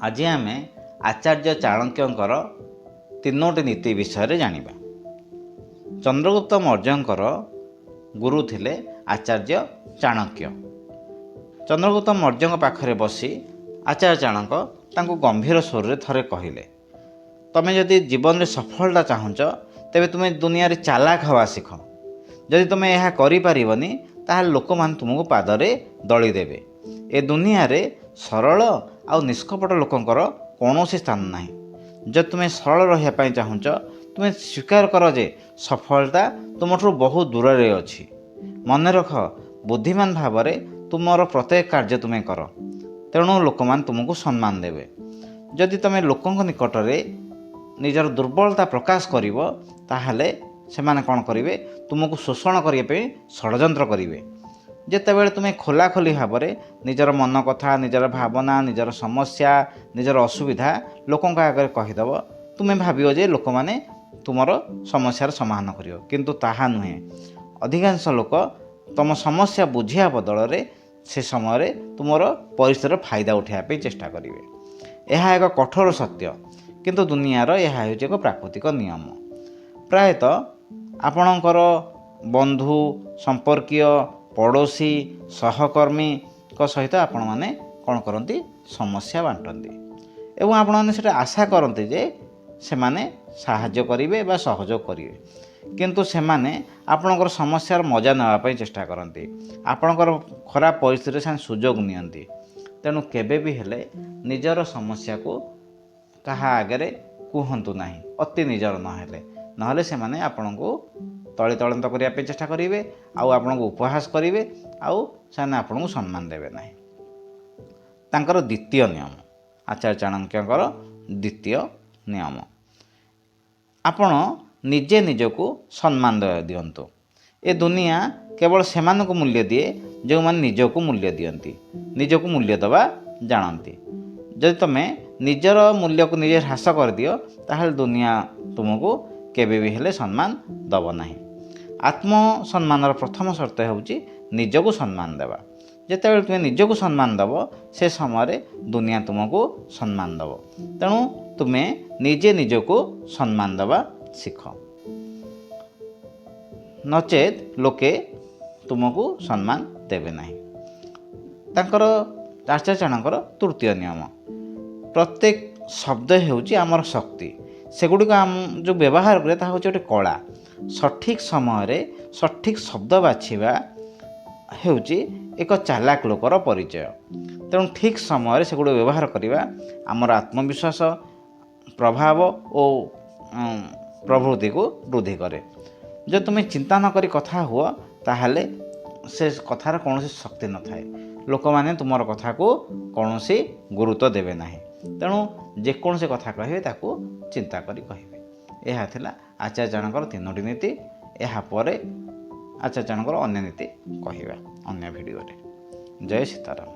ଆଜି ଆମେ ଆଚାର୍ଯ୍ୟ ଚାଣକ୍ୟଙ୍କର ତିନୋଟି ନୀତି ବିଷୟରେ ଜାଣିବା। ଚନ୍ଦ୍ରଗୁପ୍ତ ମୌର୍ଯ୍ୟଙ୍କର ଗୁରୁ ଥିଲେ ଆଚାର୍ଯ୍ୟ ଚାଣକ୍ୟ। ଚନ୍ଦ୍ରଗୁପ୍ତ ମୌର୍ଯ୍ୟଙ୍କ ପାଖରେ ବସି ଆଚାର୍ଯ୍ୟ ଚାଣକ୍ୟ ତାଙ୍କୁ ଗମ୍ଭୀର ସ୍ୱରରେ ଥରେ କହିଲେ, ତମେ ଯଦି ଜୀବନରେ ସଫଳତା ଚାହୁଁଛ, ତେବେ ତୁମେ ଦୁନିଆରେ ଚାଲାକ ହେବା ଶିଖ। ଯଦି ତୁମେ ଏହା କରିପାରିବନି, ତାହେଲେ ଲୋକମାନେ ତୁମକୁ ପାଦରେ ଦଳିଦେବେ। ଏ ଦୁନିଆରେ ସରଳ ଆଉ ନିଷ୍କପଟ ଲୋକଙ୍କର କୌଣସି ସ୍ଥାନ ନାହିଁ। ଯଦି ତୁମେ ସରଳ ରହିବା ପାଇଁ ଚାହୁଁଛ, ତୁମେ ସ୍ୱୀକାର କର ଯେ ସଫଳତା ତୁମଠୁ ବହୁତ ଦୂରରେ ଅଛି। ମନେ ରଖ, ବୁଦ୍ଧିମାନ ଭାବରେ ତୁମର ପ୍ରତ୍ୟେକ କାର୍ଯ୍ୟ ତୁମେ କର, ତେଣୁ ଲୋକମାନେ ତୁମକୁ ସମ୍ମାନ ଦେବେ। ଯଦି ତୁମେ ଲୋକଙ୍କ ନିକଟରେ ନିଜର ଦୁର୍ବଳତା ପ୍ରକାଶ କରିବ, ତାହେଲେ ସେମାନେ କ'ଣ କରିବେ? ତୁମକୁ ଶୋଷଣ କରିବା ପାଇଁ ଷଡ଼ଯନ୍ତ୍ର କରିବେ। ଯେତେବେଳେ ତୁମେ ଖୋଲାଖୋଲି ଭାବରେ ନିଜର ମନ କଥା, ନିଜର ଭାବନା, ନିଜର ସମସ୍ୟା, ନିଜର ଅସୁବିଧା ଲୋକଙ୍କ ଆଗରେ କହିଦେବ, ତୁମେ ଭାବିବ ଯେ ଲୋକମାନେ ତୁମର ସମସ୍ୟାର ସମାଧାନ କରିବ, କିନ୍ତୁ ତାହା ନୁହେଁ। ଅଧିକାଂଶ ଲୋକ ତୁମ ସମସ୍ୟା ବୁଝିବା ବଦଳରେ ସେ ସମୟରେ ତୁମର ପରିସ୍ଥିତିର ଫାଇଦା ଉଠାଇବା ପାଇଁ ଚେଷ୍ଟା କରିବେ। ଏହା ଏକ କଠୋର ସତ୍ୟ, କିନ୍ତୁ ଦୁନିଆର ଏହା ହେଉଛି ଏକ ପ୍ରାକୃତିକ ନିୟମ। ପ୍ରାୟତଃ ଆପଣଙ୍କର ବନ୍ଧୁ, ସମ୍ପର୍କୀୟ, ପଡ଼ୋଶୀ, ସହକର୍ମୀଙ୍କ ସହିତ ଆପଣମାନେ କ'ଣ କରନ୍ତି? ସମସ୍ୟା ବାଣ୍ଟନ୍ତି ଏବଂ ଆପଣମାନେ ସେଇଟା ଆଶା କରନ୍ତି ଯେ ସେମାନେ ସାହାଯ୍ୟ କରିବେ ବା ସହଯୋଗ କରିବେ। କିନ୍ତୁ ସେମାନେ ଆପଣଙ୍କର ସମସ୍ୟାର ମଜା ନେବା ପାଇଁ ଚେଷ୍ଟା କରନ୍ତି। ଆପଣଙ୍କର ଖରାପ ପରିସ୍ଥିତିରେ ସେମାନେ ସୁଯୋଗ ନିଅନ୍ତି। ତେଣୁ କେବେ ବି ହେଲେ ନିଜର ସମସ୍ୟାକୁ କାହା ଆଗରେ କୁହନ୍ତୁ ନାହିଁ, ଅତି ନିଜର ନହେଲେ। ନହେଲେ ସେମାନେ ଆପଣଙ୍କୁ ତଳି ତଳନ୍ତ କରିବା ପାଇଁ ଚେଷ୍ଟା କରିବେ ଆଉ ଆପଣଙ୍କୁ ଉପହାସ କରିବେ ଆଉ ସେମାନେ ଆପଣଙ୍କୁ ସମ୍ମାନ ଦେବେ ନାହିଁ। ତାଙ୍କର ଦ୍ୱିତୀୟ ନିୟମ, ଆଚାର୍ଯ୍ୟ ଚାଣକ୍ୟଙ୍କର ଦ୍ୱିତୀୟ ନିୟମ, ଆପଣ ନିଜେ ନିଜକୁ ସମ୍ମାନ ଦିଅନ୍ତୁ। ଏ ଦୁନିଆ କେବଳ ସେମାନଙ୍କୁ ମୂଲ୍ୟ ଦିଏ ଯେଉଁମାନେ ନିଜକୁ ମୂଲ୍ୟ ଦିଅନ୍ତି, ନିଜକୁ ମୂଲ୍ୟ ଦେବା ଜାଣନ୍ତି। ଯଦି ତୁମେ ନିଜର ମୂଲ୍ୟକୁ ନିଜେ ହ୍ରାସ କରିଦିଅ, ତାହେଲେ ଦୁନିଆ ତୁମକୁ କେବେ ବି ହେଲେ ସମ୍ମାନ ଦେବ ନାହିଁ। ଆତ୍ମସମ୍ମାନର ପ୍ରଥମ ସର୍ତ୍ତ ହେଉଛି ନିଜକୁ ସମ୍ମାନ ଦେବା। ଯେତେବେଳେ ତୁମେ ନିଜକୁ ସମ୍ମାନ ଦେବ, ସେ ସମୟରେ ଦୁନିଆ ତୁମକୁ ସମ୍ମାନ ଦେବ। ତେଣୁ ତୁମେ ନିଜେ ନିଜକୁ ସମ୍ମାନ ଦେବା ଶିଖ, ନଚେତ୍ ଲୋକେ ତୁମକୁ ସମ୍ମାନ ଦେବେ ନାହିଁ। ତାଙ୍କର ଆଚାର୍ଯ୍ୟ ଚାଣକ୍ୟଙ୍କର ତୃତୀୟ ନିୟମ, ପ୍ରତ୍ୟେକ ଶବ୍ଦ ହେଉଛି ଆମର ଶକ୍ତି। ସେଗୁଡ଼ିକ ଆମ ଯେଉଁ ବ୍ୟବହାର କରିବା, ତାହା ହେଉଛି ଗୋଟେ କଳା। ସଠିକ୍ ସମୟରେ ସଠିକ୍ ଶବ୍ଦ ବାଛିବା ହେଉଛି ଏକ ଚାଲାକ ଲୋକର ପରିଚୟ। ତେଣୁ ଠିକ୍ ସମୟରେ ସେଗୁଡ଼ିକ ବ୍ୟବହାର କରିବା ଆମର ଆତ୍ମବିଶ୍ୱାସ, ପ୍ରଭାବ ଓ ପ୍ରବୃତ୍ତିକୁ ବୃଦ୍ଧି କରେ। ଯଦି ତୁମେ ଚିନ୍ତା ନ କରି କଥା ହୁଅ, ତାହେଲେ ସେ କଥାର କୌଣସି ଶକ୍ତି ନଥାଏ। ଲୋକମାନେ ତୁମର କଥାକୁ କୌଣସି ଗୁରୁତ୍ୱ ଦେବେ ନାହିଁ। ତେଣୁ ଯେକୌଣସି କଥା କହିବେ, ତାକୁ ଚିନ୍ତା କରି କହିବେ। ଏହା ଥିଲା ଆଚାର୍ଯ୍ୟ ଚାଣକ୍ୟଙ୍କର ତିନୋଟି ନୀତି। ଏହାପରେ ଆଚାର୍ଯ୍ୟ ଚାଣକ୍ୟଙ୍କର ଅନ୍ୟ ନୀତି କହିବା ଅନ୍ୟ ଭିଡ଼ିଓରେ। ଜୟ ସୀତାରାମ।